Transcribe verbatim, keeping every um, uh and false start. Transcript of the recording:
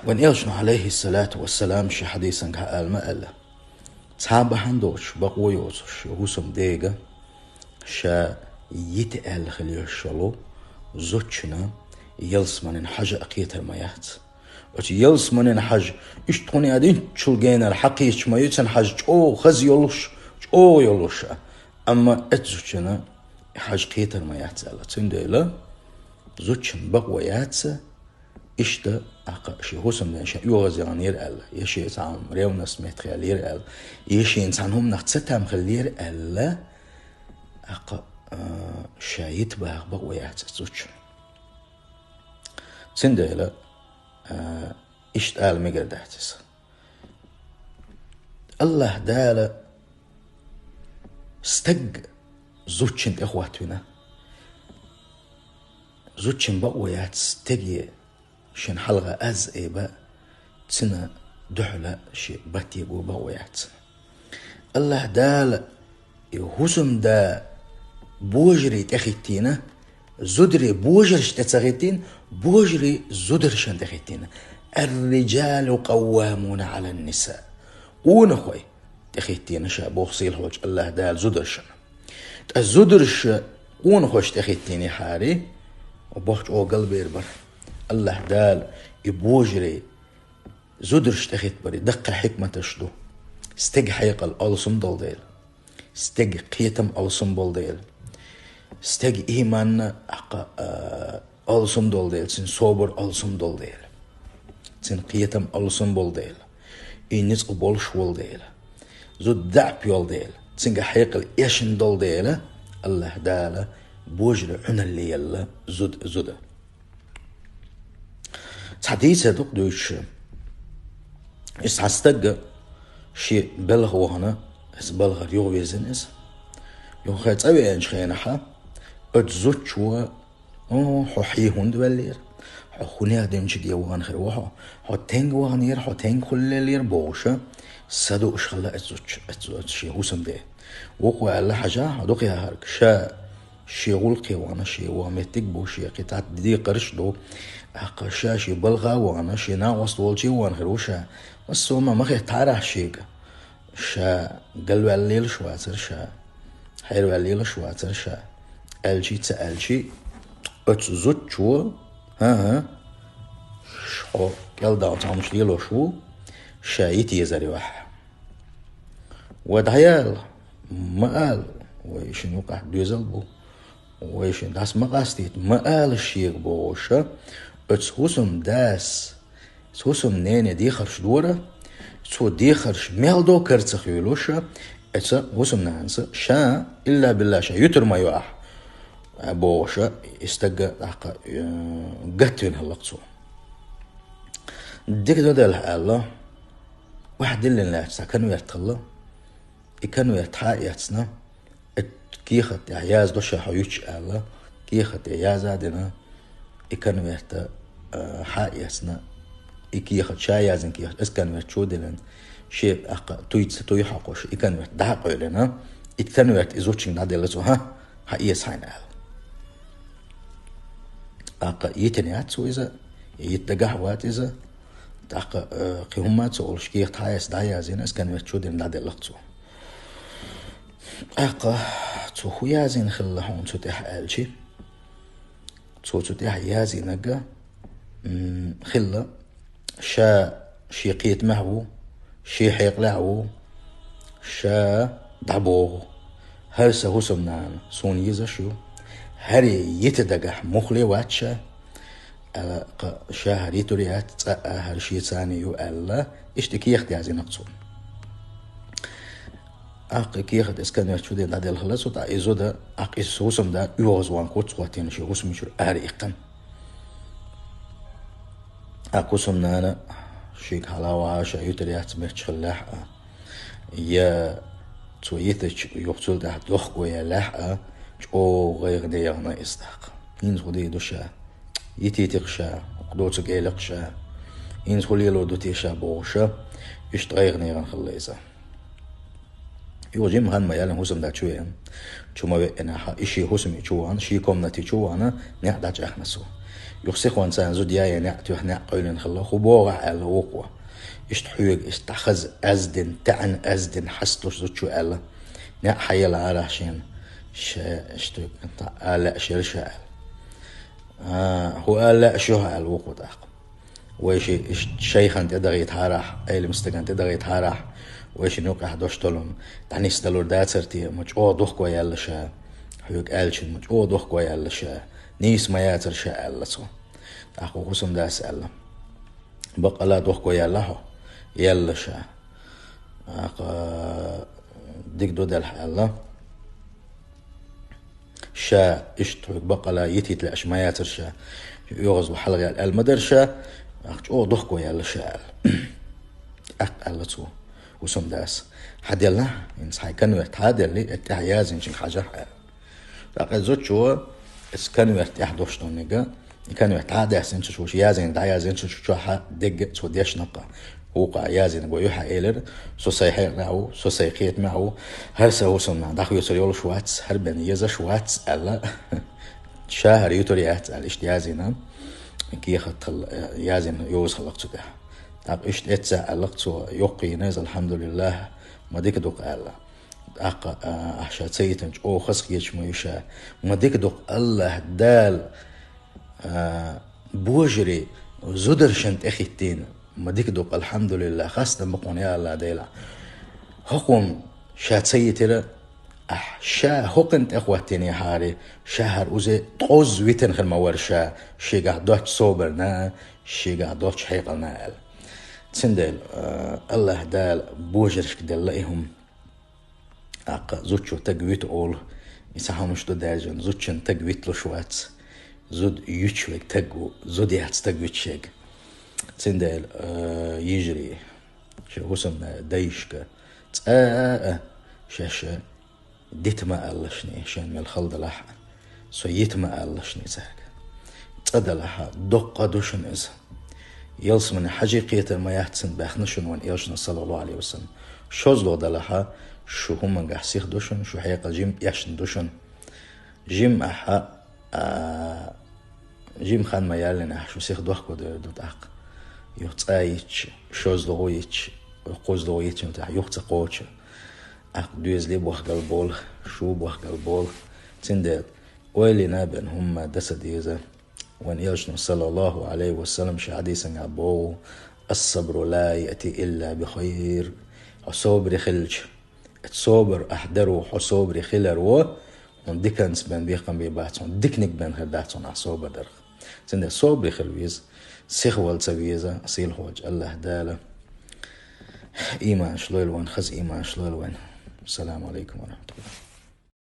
Вайн Элчано, Ӏалайхи ссалату вассалам, шен хьадисангахь ала ма аьлла: цхьа бахьана доцуш, бакъо йоцуш, хӀусамдега ша йита аьлла хила йиш йолу зудчунна ялсаманин хьажа а кхетар ма яц. Оцу ялсаманин хьажа, иштта тхуна а динчул генара хьакхеташ ма ю, цуьнан хьажа чӀогӀа хаза йолуш, чӀогӀа йолуш а. Амма оцу зудчунна хьажа кхетар ма яц аьлла. Цундела зудчун бакъо яц, иштта, аккха, шен хӀусамден шен оьгӀаз яханера аьлла, я шен цхьа хӀума ревность меттахъяллера аьлла, я шена цхьана хӀуманах цатам хиллера аьлла, аккха, а, ша йита баха бакъо яц оцу зудчун. Цундела, а, иштта ала мегар дац иза. АллахӀ Дала стаг зудчун тӀе хӀоттавина. Зудчун бакъо яц стеге шен хьалха аз эба, цуьнан дуьхьала шен баттего бакъо яц. АллахӀ Дала и хӀусамда божарий тӀехӀиттийна, зударий божаршна тӀе ца хӀиттийна, божарий зударшна тӀехӀиттийна. Ар-риджалу къаввамуна Ӏалан-ниса. Къонахой тӀехӀиттийна ша боху сийлахьчу АллахӀ Дала зударшна. Ткъа зударш къонахошна тӀехӀиттийнехьара, боху чӀогӀа галбер бара. АллахӀ Дала и божарий зударшна тӀехӀиттабаран даккхий хьикматаш ду. Стеган хьекъал алсам долу дела. Стеган кхетам алсам болу дела. Стеган ийман, аккха, а, алсам долу дела, цуьнан собар алсам долу дела. Цуьнан кхетам алсам болу дела. И ницкъ болуш волу дела. Зуда даьӀап йолу дела. Цуьнга хьекъал эшна долу дела. АллахӀ Дала божарий Ӏуьналле елла зуда, зуда. Цхьа дийцар ду-кх дуьйцуш. Иза цхьа стаг шен балха вахана, иза балхара юхавирзина иза. Юха цӀа веанчу хенахь, оцу зудчо: «О, хьо хьий хӀунда ваьллера? Хьо хӀун яа динчуьнга вахана хир ву хьо? Хьо тенга ваханера, хьо тенга хуьллелера?» — бохуш, са дууш хилла оцу зудчо, оцу, оцу шен хӀусамде. Вукхо аьлла: «Хьажа, хьо дукха яхьарг, ша шен гӀуллакхе вахана, шен ваха меттиг бу, шен кхин цхьа декхарш ду. Аккха ша шен балха вахана, шен накъост волчу вахана хир ву ша. Массо а ма хеттахьара ахь шега. Ша галваьлла лелаш вацара ша, хьерваьлла лелаш вацара ша», — аьлчий, ца аьлчий, оцу зудчо: «ХӀан-хӀа, хьо кӀел дакъа цхьа хӀумнаш лелош ву, ша йита езар ю ахь». «Вай дӀаяла, ма ала, вай шина юкъахь доьзал бу, вай шина дӀаса ма къастийта, ма ала шега», — бохуш, оцу хӀусамдас, хӀусамнене дехарш дора, цо дехарш мел до кара ца хуьлуш, оцу хӀусамнанас: «Ша, илла билла, ша юьтур ма ю ахь», — бохуш, и стаг тӀаккха, э, гатвина хилла-кх цо. Дика до делахь аьлла, охьадиллина лаьтташ цхьа конверт хилла. И конверт схьа а эцна, и кехат тӀехь яздо ша хьо юьтуш аьлла, кехат тӀе яз а дина, и конверт, а, схьа а эцна, и кехат, ша яздина кехат, иза конверт чу а диллина, шен тӀаккха туй ца туй хьокхуш, и конверт дӀа а къевлина, и конверт и зудчуьнга дӀаделла цо: «ХӀан, хьан эца хьайна», — аьлла. ТӀаккха йитина яц цо иза, йита дагахь вац иза, тӀаккха, э, кхин хӀумма а ца олуш, кехат схьа а эцна дӀа а яздина, иза конверт чу а дина дӀаделла-кх цо. ТӀаккха цо хӀун яздина хилла хьуна цу тӀехь аьлчи, цо цу тӀехь яздинарг, м, хилла: «Ша шен кхетамехь ву, шен хьекъалехь ву, ша дӀабоху. ХӀара сан хӀусамнана суна езаш ю. ХӀара йита дагахь муххале вац ша, аьлла, кха, ша хӀара йитур яц, цкъа а хӀара шеца ю», — аьлла, иштта и кехат яздина-кх цо. ТӀаккха и кехат, иза конверт чу дина дӀаделла хилла цо, тӀаккха и зуда, тӀаккха иза хӀусамда оьгӀазван куц хӀоттийна шен хӀусамчуьра ара иккхина. ТӀаккха хӀусамнана шега хьала а ваха, ша юьтур яц моьттуш хиллехь а, я цо йитича юха цул тӀаьхьа дохко яьллехь а, чӀогӀа гӀайгӀане яхана иза тӀаккха. ХӀинца хӀун дийр ду ша? Йитийти-кх ша, хӀокху доцург эли-кх ша. ХӀинца хӀун лелор ду те ша бохуш, иштта гӀайгӀане яхана хилла иза. Юха жимма хан ма яьллина хӀусамда чу веана. Чу ма веанехь, и шен хӀусаме чу вахана, шен комнате чу вахана, некъ дӀачӀаьхна цо. Юха сихонца зуда яй, неӀ тоьхна, неӀ къуьйлина хилла, хӀун боху ахь аьлла вукхо. Иштта хьоьга, иштта хаза аьздина, таьӀна аьздина хьастуш зудчо аьлла. НеӀ хьаелла арахь шена, ша иштта ала лаьа шера ша аьлла. А, хӀун ала лаьа шуьга аьлла вукхо тӀаккха. Вай ши-, ш-, шайхана тӀедагӀийтахьарахь, Ӏелам стагана тӀедагӀийтахьарахь, вай шина юкъахь дош толун, дӀанисдалур дацара те, ма чӀогӀа дохко яьлла ша, хьоьга аьллачун, ма чӀогӀа дохко яьлла ша, нийса ма яцара ша аьлла цо. ТӀаккха хӀусамдас аьлла: «Баккъала дохко яьлла хьо, яьлла ша. ТӀаккха дика ду делахь», — аьлла. Ша иштта хьоьга баккъала йитийта лаьаш ма яцара ша, оьгӀазло хьалха яьлла аьлла ма дара ша, ахь чӀогӀа дохко яьлла ша аьлла. ТӀаккха аьлла цо хӀусамдас: «Хьан делла, хӀинца хьайн конверт хьан делли, и тӀехь язйинчуьнга хьажахь», — аьлла. ТӀаккха и зудчо, иза конверт тӀехь дош дуннига, и конверт дӀа а даьссинчу, шуьша язйина, дӀаязйинчу чохь а дегга а цо дешнакха. Вукхо язйина гой юьхьа элира: «Со сайн хьекъалехь ву, со сайн кхетамехь ву, хӀара сан хӀусамнах дӀахоьцур йолуш вац, хӀара бен езаш вац», — аьлла. «Ша хӀара ютур яц», — аьлла, иштта язйина, кехат хилла, язйина йоза хилла цу тӀехь. ТӀаккха иштта эццехь аьлла-кх цо, йоккхийна иза, алхьамдулиллахӀ, ма дика ду-кх аьлла. ТӀаккха, а, ахь ша ца йитина чӀогӀа хазахеташ ма ю ша. Ма дика ду-кх, АллахӀ Дала, а, божарий зударшна тӀехӀиттийна. Ма дика ду-кх, алхьамдулиллахӀ, хастам бу-кх хьуна, я АллахӀ Дела. ХӀокхо-м ша ца йитира, ахь ша хӀокхунна тӀехӀоттийнехьара, ша хӀара узи ткъозза витина хир ма вара ша, шегахь доцчу собарна, шегахь доцчу хьекъална аьлла. Цундела, а, АллахӀ Дала божаршка делла и хӀума. ТӀаккха зудчо таг вита олу, и цхьа хӀумаш ду даьржина, зудчун таг витлуш вац, зуда юьтуш верг таг ву, зуда яц таг витуш верг. Цундела, а, йижарий, шайн хӀусамнех дайшка, цкъа а шаьш дита ма алалашний, шайна мел хала далахь а, со йита ма алалашний цаьрга. ЦӀа далахь а, доккха ду шуна иза. Ялсамане хьажий кхетар ма яц цунна, баьхна шуна вайн элчано, саллаллахӀу Ӏалайхи ва саллам. ШозлагӀа далахь а, шу хӀумангахь сиха ду шуна, шу хьекъал жимма эшна ду шуна. Жимма ахь а, а, жимма хан ма яьллинехь, шу сиха дохко дер ду тӀаккха. Юха цкъа а йитча, шозлагӀа йитча, кхозлагӀа йитча, юха тӀаккха юха ца кхочу. ТӀаккха доьзале бохкал болу, шу бохкал болу. Цундела ойла йина бен хӀумма дан ца деза. Вайн элчано, саллаллахӀу Ӏалайхи ва саллам, шен хьадисангахь боху: «Ас-сабру ла яъти илла би хайр». Хьо собаре хилча, собар ахь даро, хьо собаре хиларо, хьуна диканца бен бекхам бен бац, хьуна диканиг бен хир дац хьуна ахь собар дарх. Цундела собаре хила веза, сихвала ца веза, сийлахьчу АллахӀ Дала иманаш лойла вайн, хаза иманаш лойла вайн. Ассаламу Ӏалайкум ва рахьматуллахӀ.